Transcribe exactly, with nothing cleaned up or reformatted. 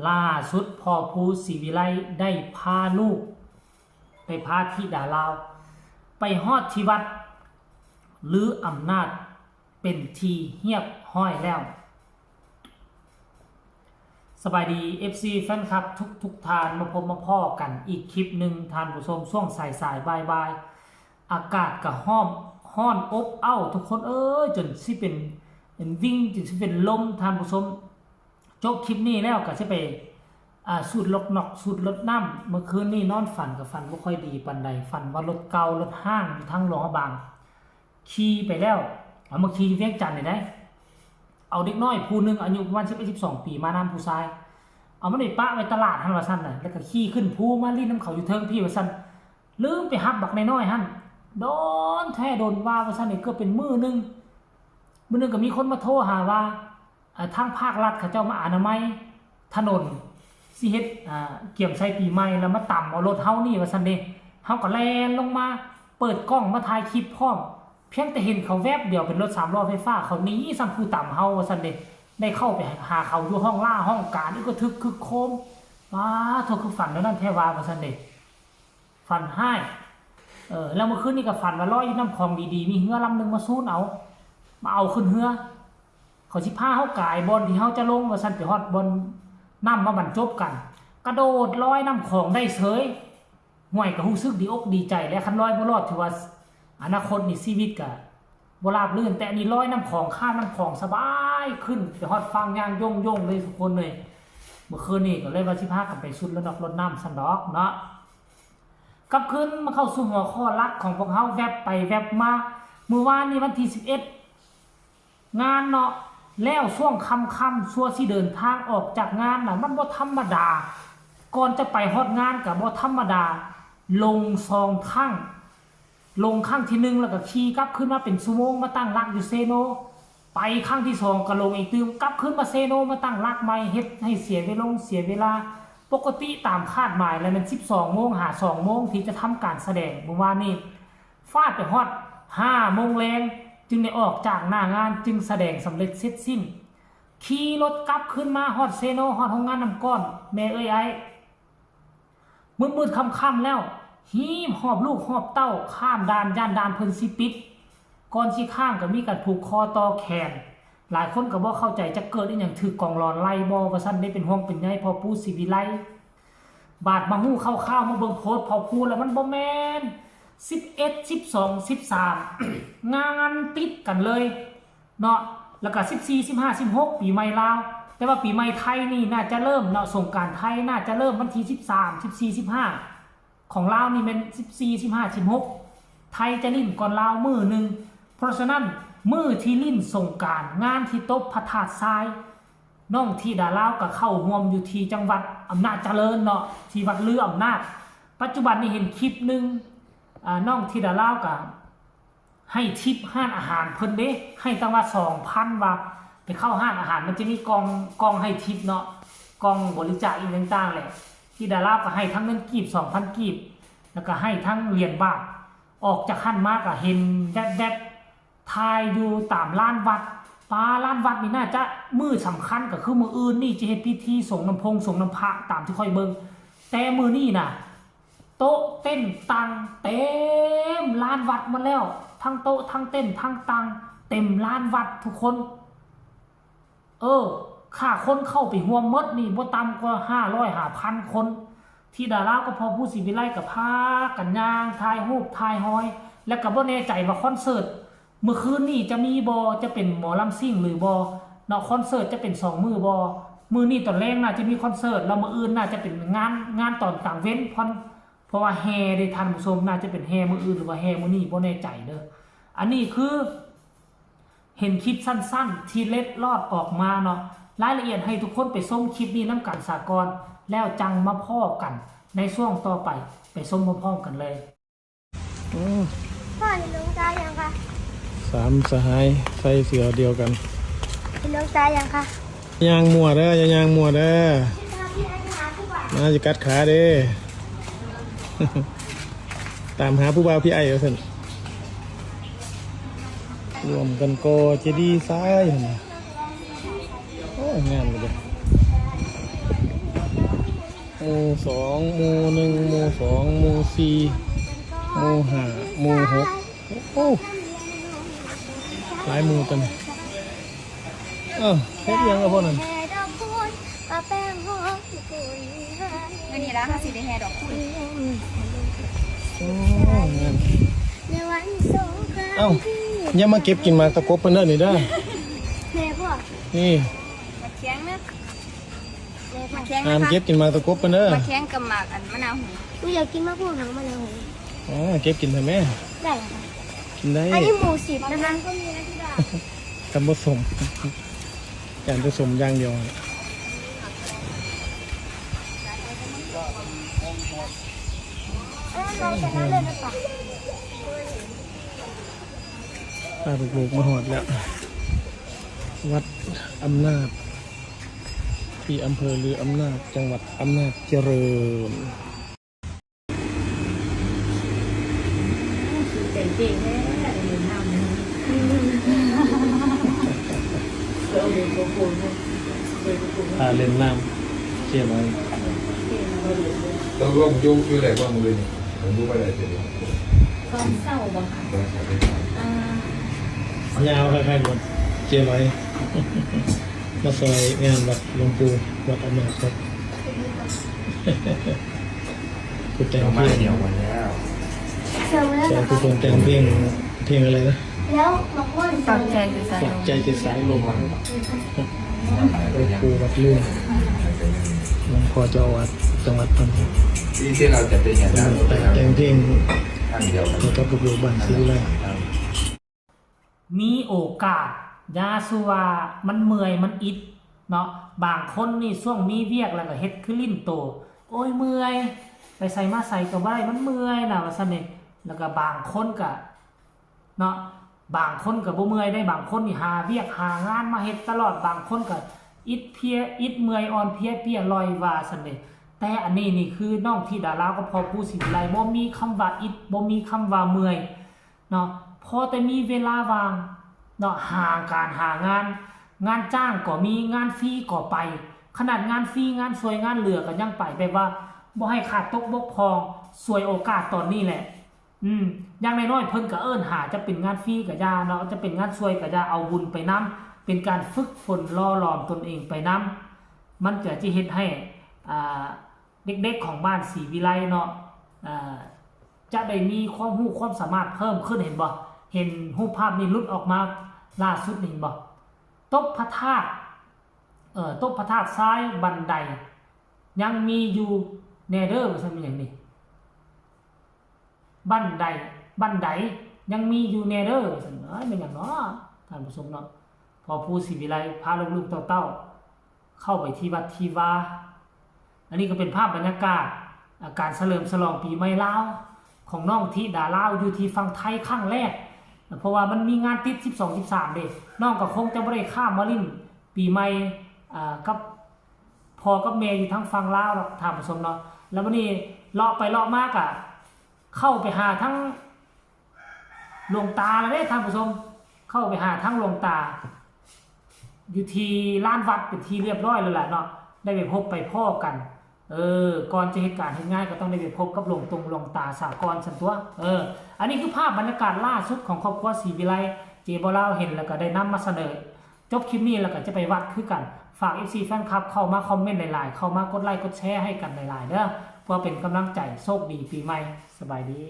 ล่าสุดพ่อภูศรีวิไลได้พาลูก ไปพาธิดาลาว ไปฮอดที่วัดลืออำนาจเป็นที่เรียบร้อยแล้ว สบายดี เอฟซี แฟนคลับทุกทุกท่าน มาพบมาพ้อกันอีกคลิปหนึ่งท่านผู้ชม ช่วงสายสายบ่ายบ่ายๆ อากาศก็ฮ้อนฮ้อนอบอ้าวทุกคนเอ้ย จนสิเป็นเป็นวิงจนสิเป็นลมท่านผู้ชม จบคลิปนี้แล้วก็สิไป อ่า สูดลกนอกสูดลดน้ำ เมื่อคืนนี้นอนฝันก็ฝันบ่ค่อยดีปานใด ฝันว่ารถเก่ารถห้างอยู่ทางหลวงพระบาง ขี่ไปแล้ว เอามาขี่อยู่เวียงจันทน์นี่ได้ เอาเด็กน้อยผู้หนึ่งอายุประมาณสิบเอ็ด สิบสองปีมานำผู้ชาย เอามันไปปะไว้ตลาดหั่นว่าซั่นน่ะ แล้วก็ขี่ขึ้นภูมาลิ้นนำเขาอยู่เทิงพี้ว่าซั่น ลืมไปฮับบักน้อยๆหั่น โดนแท้โดนว่าว่าซั่นนี่ เกือบเป็นมื้อหนึ่ง มื้อหนึ่งก็มีคนมาโทรหาว่า อ่า ทางภาครัฐเขาเจ้ามาอนามัยถนน สิเฮ็ด อ่า เกียมใส่ปีใหม่แล้วมาตำเอารถเฮานี่ว่าซั่นเด้ เฮาก็แล่นลงมา เปิดกล้องมาถ่ายคลิปพร้อม เพียงแต่เห็นเขาแวบเดียวเป็นรถสามล้อไฟฟ้า เขาหนีซ้ำผู้ตำเฮาว่าซั่นเด้ ได้เข้าไปหาเขาอยู่ห้องล่าห้องการ อึกกระทึกครึกโครม ว้า โธ่ คือฝันแนวนั้นแท้ว่าว่าซั่นเด้ ฝันฮ้าย เออ แล้วเมื่อคืนนี้ก็ฝันว่าลอยอยู่น้ำคลองดีๆ มีเฮือลำหนึ่งมาซูนเอา มาเอาขึ้นเฮือ เขาสิพาเฮากายบ่อนที่เฮาจะลงว่าซั่น ไปฮอดบ่อนน้ำมาบรรจบกัน กระโดดลอยน้ำคลองได้เฉย ห่วยก็รู้สึกดีอกดีใจแหละ คันลอยบ่รอดถือว่าอนาคตนี่ชีวิตก็บ่ราบรื่น แต่อันนี้ลอยน้ำคลอง ข้ามน้ำคลองสบาย ขึ้นไปฮอดฝั่งย่างโย่งๆเลยทุกคนเลย เมื่อคืนนี้ก็เลยว่าสิพากันไปสูดลดนอกลดน้ำซั่นดอกเนาะ กลับคืนมาเข้าสู่หัวข้อหลักของพวกเฮา แว็บไปแว็บมา มื้อวานนี้วันที่สิบเอ็ด งานเนาะ แล้วช่วงค่ำๆ ชั่วสิเดินทางออกจากงานน่ะ มันบ่ธรรมดา ก่อนจะไปฮอดงานก็บ่ธรรมดา ลงสองครั้ง ลงครั้งที่หนึ่งแล้วก็ขี่กลับคืนมาเป็นชั่วโมง มาตั้งหลักอยู่เซโน ไปครั้งที่สองก็ลงอีกตื่ม กลับคืนมาเซโน มาตั้งหลักใหม่ เฮ็ดให้เสียเวลงเสียเวลา ปกติตามคาดหมายแล้วแม่นสิบสองโมงหาสองโมงที่จะทำการแสดง มื้อวานนี้ ฟาดไปฮอดห้าโมงแลง จึงได้ออกจากหน้างาน จึงแสดงสำเร็จเสร็จสิ้น ขี่รถกลับคืนมาฮอดเซโน ฮอดโรงงานน้ำก้อน แม่เอ้ยอ้าย มืดๆค่ำๆแล้ว ฮีบหอบลูกหอบเต้าข้ามด่าน ย่านด่านเพิ่นสิปิด ก่อนสิข้ามก็มีการผูกคอต่อแขน หลายคนก็บ่เข้าใจจะเกิดอีหยัง ถืกกองหลอนไล่บ่ว่าซั่นเด้ เป็นห่วงเป็นใยพ่อปู่ศรีวิไล บาดมาฮู้คร่าวๆ มาเบิ่งโพสต์พ่อปู่แล้วมันบ่แม่น สิบเอ็ด สิบสอง สิบสาม งานติดกันเลยเนาะ แล้วก็ สิบสี่ สิบห้า สิบหก ปีใหม่ลาว แต่ว่าปีใหม่ไทยนี่น่าจะเริ่มเนาะ สงกรานต์ไทยน่าจะเริ่มวันที่ สิบสาม สิบสี่ สิบห้า ของลาวนี่แม่น สิบสี่ สิบห้า สิบหก ไทยจะลิ้นก่อนลาวมื้อหนึ่ง เพราะฉะนั้นมื้อที่ลิ้นสงกรานต์ งานที่ตบพระธาตุทราย น้องธิดาลาวก็เข้าร่วมอยู่ที่จังหวัดอำนาจเจริญเนาะ ที่วัดลืออำนาจ ปัจจุบันนี้เห็นคลิปหนึ่ง อ่า น้องธิดาลาวก็ให้ทิปร้านอาหารเพิ่นเด้ ให้ตั้งว่า สองพัน ว่า ไปเข้าร้านอาหารมันจะมีกล่อง กล่องให้ทิปเนาะ กล่องบริจาคอีกต่างๆแหละ ธิดาลาวก็ให้ทั้งเงินกีบ สองพัน กีบ แล้วก็ให้ทั้งเหรียญบาท ออกจากหั้นมาก็เห็นแวบๆ ถ่ายอยู่ตามลานวัด ปา ลานวัดนี่น่าจะมื้อสำคัญก็คือมื้ออื่นนี่จะเฮ็ดพิธีสรงน้ำพงสรงน้ำพระตามที่ข้อยเบิ่ง แต่มื้อนี้น่ะ โต๊ะเต็นท์ตังเต็มลานวัดหมดแล้ว ทั้งโต๊ะทั้งเต็นท์ทั้งตังเต็มลานวัดทุกคน เออ ค่าคนเข้าไปร่วมหมดนี่บ่ต่ำกว่าห้าร้อย ห้าพัน คน ธิดาลาวกับพ่อปู่ศรีวิไลก็พากันย่างถ่ายรูปถ่ายฮอย แล้วก็บ่แน่ใจว่าคอนเสิร์ตมื้อคืนนี้จะมีบ่ จะเป็นหมอลำซิ่งหรือบ่เนาะ คอนเสิร์ตจะเป็นสองมื้อบ่ มื้อนี้ตอนแลงน่าจะมีคอนเสิร์ต แล้วมื้ออื่นน่าจะเป็นงาน งานตอนกลางเว็น เพราะ เพราะว่าแห่เด้ท่านผู้ชม น่าจะเป็นแห่มื้ออื่นหรือว่าแห่มื้อนี้ บ่แน่ใจเด้อ อันนี้คือ เห็นคลิปสั้นๆ ที่เล็ดลอดออกมาเนาะ รายละเอียดให้ทุกคนไปชมคลิปนี้นำกันสาก่อน แล้วจั่งมาพ้อกันในช่วงต่อไป ไปชมพร้อมๆกันเลย อืม พ่อเห็นหลวงตายังคะ สามสหายใส่เสื้อเดียวกัน เห็นหลวงตายังคะ ย่างมั่วเด้อ อย่าย่างมั่วเด้อ พี่ไอ้หาทุกวัน มาจะกัดขาเด้ ตามหาผู้บ่าวพี่ไอ้ว่าซั่น ร่วมกันก่อเจดีย์ทรายหั่นน่ะ โอ้ย งามเลยเด้อ หมู่สอง หมู่หนึ่ง หมู่สอง หมู่สี่ หมู่ห้า หมู่หก โอ้ หลายหมู่จัง เออ เฮ็ดอิหยังกับพวกนั้น อันนี้ละ เฮาสิได้แห่ดอกคูณ โอ้ งาม เอ้า อย่ามาเก็บกินหมากตะกบเพิ่นเด้อนี่เด้อ แม่พ่อ นี่ มาเคียงนะ มาเคียง ห้าม นะคะ เก็บกินหมากตะกบเพิ่นเด้อ มาเคียงกับหมากอันมะนาวหงส์ หนูอยากกินมะม่วงหางมะนาวหงส์ อ๋อ เก็บกินเถอะแม่ ได้เหรอคะ กินได้ อันนี้หมู่สิบนะคะ ก็มีนะที่บ้าน กันผสม การผสมอย่างเดียว เออ เราชนะเลยหรือเปล่า พาลูกๆมาฮอดแล้ว วัดอำนาจ ที่อำเภอลืออำนาจ จังหวัดอำนาจเจริญ แต่งเก่งแท้ เดี๋ยวนี้ทำ เออ เดี๋ยวโกโก้ เดี๋ยวโกโก้ พาเล่นน้ำ เชียร์ไว้ ตกลงอยู่ อยู่ไหนบ้างมื้อนี้ ผมอยู่บ่ได้เสียเดียว ซ้อมเศร้าบ่คะ อ่า เอายาวคล้ายๆหมด เชียร์ไว้ มาซอยงานวัดหลวงปู่ วัดอำนาจครับ ผู้แต่งเพลง เดี๋ยวมาแล้ว เชิญเลย ซอย นะคะ ผู้คนแต่งเพลง เพลงอะไรนะ แล้วมาพ่น ฝากใจคือสาย ฝากใจคือสายลม หลวงปู่วัดเรื่อง หลวงพ่อเจ้าอาวาสจังหวัดพังงา ที่ ที่เราจะเป็นอย่างนั้น แต่งเพลง ท่านเดียวกัน ให้กับลูกๆบ้านศรีวิไล มีโอกาส อย่าสู่ว่ามันเมื่อยมันอิดเนาะ บางคนนี่ช่วงมีเวียกแล้วก็เฮ็ดคือลิ้นโต โอ้ยเมื่อย ไปไสมาไสก็บ่ได้ มันเมื่อยนะ ว่าซั่นนี่ แล้วก็บางคนก็ เนาะ บางคนก็บ่เมื่อยได้ บางคนนี่หาเวียกหางานมาเฮ็ดตลอด บางคนก็อิดเพลีย อิดเมื่อยอ่อนเพลียเปียลอยว่าซั่นเด้ แต่อันนี้นี่คือน้องธิดาลาวกับพ่อปู่ศรีวิไล บ่มีคำว่าอิด บ่มีคำว่าเมื่อยเนาะ พอแต่มีเวลาว่างเนาะ หาการหางาน งานจ้างก็มี งานฟรีก็ไป ขนาดงานฟรี งานช่วย งานเหลือก็ยังไป แบบว่าบ่ให้ขาดตกบกพร่อง ฉวยโอกาสตอนนี้แหละ อืม อย่างน้อยๆ เพิ่นก็เอิ้นหา จะเป็นงานฟรีก็อย่าเนาะ จะเป็นงานช่วยก็อย่า เอาบุญไปนำ เป็นการฝึกฝนหล่อหลอมตนเองไปนำ มันก็จะเฮ็ดให้ อ่า เด็กๆ ของบ้านศรีวิไลเนาะ อ่า จะได้มีความรู้ความสามารถเพิ่มขึ้น เห็นบ่ เห็นรูปภาพนี้หลุดออกมาล่าสุดนี่ เห็นบ่ ตบพระธาตุ เอ่อ ตบพระธาตุทรายบันได ยังมีอยู่แน่เด้อ ว่าซั่น แม่นหยังนี่ บันได บันไดยังมีอยู่แน่เด้อ ว่าซั่น เอ้ย แม่นหยังเนาะ ท่านผู้ชมเนาะ พ่อปู่ศรีวิไลพาลูกๆเต้าๆ เข้าไปที่วัดที่วา อันนี้ก็เป็นภาพบรรยากาศ อ่า การเฉลิมฉลองปีใหม่ลาว ของน้องธิดาลาวอยู่ที่ฝั่งไทยครั้งแรก เพราะว่ามันมีงานติดสิบสอง สิบสามเด้ น้องก็คงจะบ่ได้ข้ามมาเล่นปีใหม่ อ่า กับพ่อกับแม่อยู่ทางฝั่งลาวหรอก ท่านผู้ชมเนาะ แล้วบัดนี้เลาะไปเลาะมาก็เข้าไปหาทั้งหลวงตาแล้วเด้ ท่านผู้ชม เข้าไปหาทั้งหลวงตา อยู่ที่ลานวัดเป็นที่เรียบร้อยแล้วล่ะเนาะ ได้ไปพบไปพ้อกัน เออ ก่อนจะเฮ็ดการเฮ็ดงานก็ต้องได้ไปพบกับหลวงตงหลวงตาสากลซั่นตั๊ว เออ อันนี้คือภาพบรรยากาศล่าสุดของครอบครัวศรีวิไล เจ๊บ่าวลาวเห็นแล้วก็ได้นำมาเสนอ จบคลิปนี้แล้วก็จะไปวัดคือกัน ฝาก เอฟซี แฟนคลับเข้ามาคอมเมนต์หลายๆ เข้ามากดไลค์กดแชร์ให้กันหลายๆเด้อ เพื่อเป็นกำลังใจ โชคดีปีใหม่ สบายดี